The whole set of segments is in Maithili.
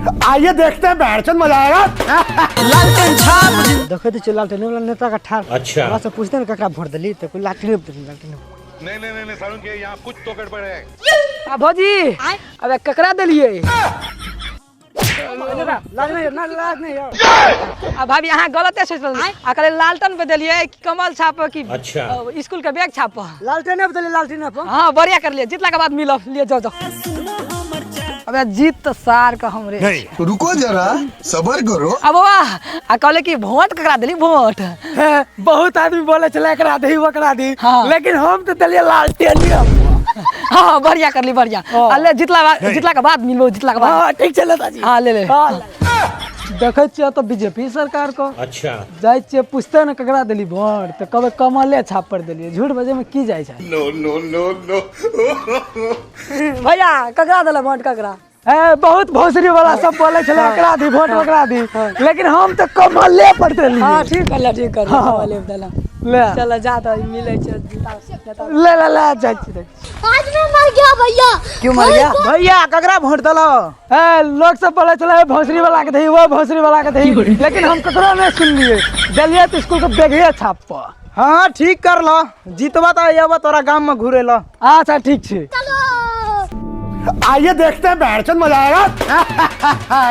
आइए देखते हैं बैठ मजा आएगा। लालटेन छाप। देखै तऽ छियै लालटेने वाला नेता के ठाढ़। अच्छा। हमरा से पूछते ने ककरा वोट देली तऽ कोइ लालटेने पर देली, लालटेने पर। नहीं नहीं नहीं, नहीं सारुण के यहाँ कुछ तो गड़बड़ है। आ भौजी, अबे ककरा देलिए? लाज नहीं, ना लाज नहीं यार। आ भाभी, अहाँ गलते सोच रहलियै। आ कहले लालटन पे देलिए कि कमल छाप कि अच्छा। स्कूल के बैग छाप? लालटेने पर देली, लालटेने पर। हाँ, बढ़िया कर लिए। जीतला के बाद मिलब। लिए, जाओ जाओ। अबे जीत तो सार के हमरे। तो रुको जरा, सबर करो। अब बाबा, आ कहले कि वोट ककरा देली वोट? हे, बहुत आदमी बोले छलै एकरा दही ओकरा दी। हाँ। लेकिन हम तऽ देलियै लालटेन। हाँ, बढ़िया करली, बढ़िया। आ ले, जीतला बाद, जीतला के बाद मिलबो, जीतला के बाद। हाँ, ठीक छै नेताजी। हाँ, ले ले। हाँ, देखै छियै तऽ बीजेपी सरकार को। अच्छा। जाइ छियै, पूछते ने ककरा देली वोट तऽ कहबै कमले छाप पर देलियै। झूठ बजै मे की जाइ छै? नो नो नो नो। भैया, ककरा देला वोट, ककरा? ए, बहुत भोसड़ी वाला सब बोले छलै एकरा दी वोट, ओकरा दी, लेकिन हम तऽ कमले पर देलियै। हाँ, ठीक करला, ठीक करला, कमले पे देला। ले। चल जा, तऽ मिलै छै नेता। ले ले ले, जाइ छी, जाइ छी। आज मैं मर गया भैया। क्यों मर गया भैया? ककरा वोट देलो? ए, लोग सब बोले छलै भोसड़ी वाला के दही, वो भोसड़ी वाला के दही, लेकिन हम ककरो नहीं सुनलियै, देलियै तऽ स्कूल के बैगे छाप पर। हाँ, ठीक कर लो। जीतबा तऽ अयबा तोरा गाम में घुरे लो। अच्छा, ठीक छै। चलो। आइए देखते हैं बैठ मजा आएगा।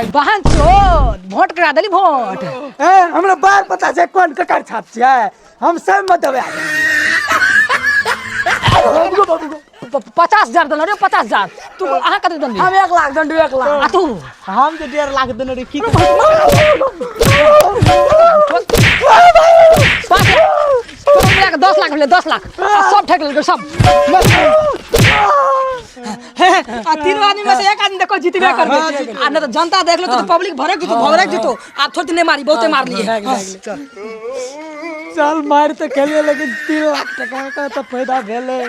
बहन चोद, वोट करा देली वोट? ए, हमरा बार पता छै कोन ककर छाप छियै, हम सब में देबै। 50,000 देलहुँ रे, 50,000। तू, अहाँ कते देली? हम 1 लाख दंडू, 1 लाख। आ तू? हम तऽ 1.5 लाख देने रही की। 5 लाख, तोरा मिला के 10 लाख भेलै, 10 लाख। आ सब ठेक लेलकै सब। आ तीनों आदमी में से एक आदमी देखो जीतबे करबै। आ नहीं तो जनता देख लो तो पब्लिक भरक जीतो, भरक जीतो। आब थोड़ी नहीं मारी, बहुते मार लिए। चल, मारि तऽ खेलियै, लेकिन 3 लाख टका के तऽ फायदा भेलै।